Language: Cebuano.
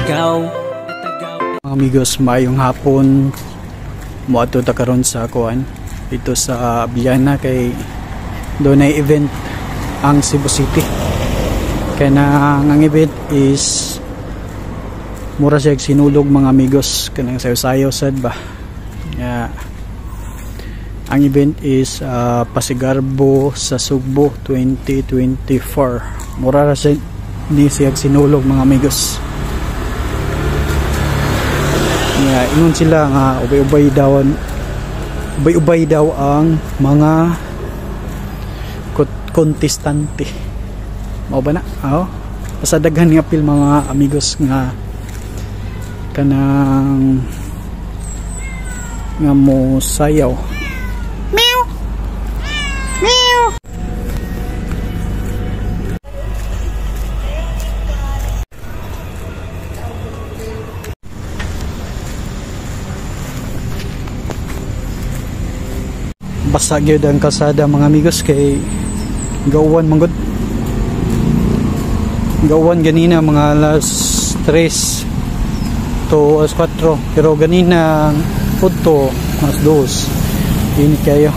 Natagaw. Mga amigos, maayong hapon. Moadto ta karon sa kuan dito sa Abellana kay dunay event ang Cebu City. Kay na ang event is mura siya sinulog, mga amigos, kanang sayo-sayo sad ba. Yeah. Ang event is Pasigarbo sa Sugbo 2024. Mura ra siya ni siya sinulog, mga amigos. Yeah, ingon sila nga ubay-ubay daw ang mga kontestante. Mao ba na? Oo. Basta daghan nga apil, mga amigos, nga kanang nga mo sayaw. Meow. Meow. Basa gyud ang kalsada, mga amigos, kay gawan man gud, gawan ganina mga alas 3 to alas 4, pero ganina udto alas 2 init kayo.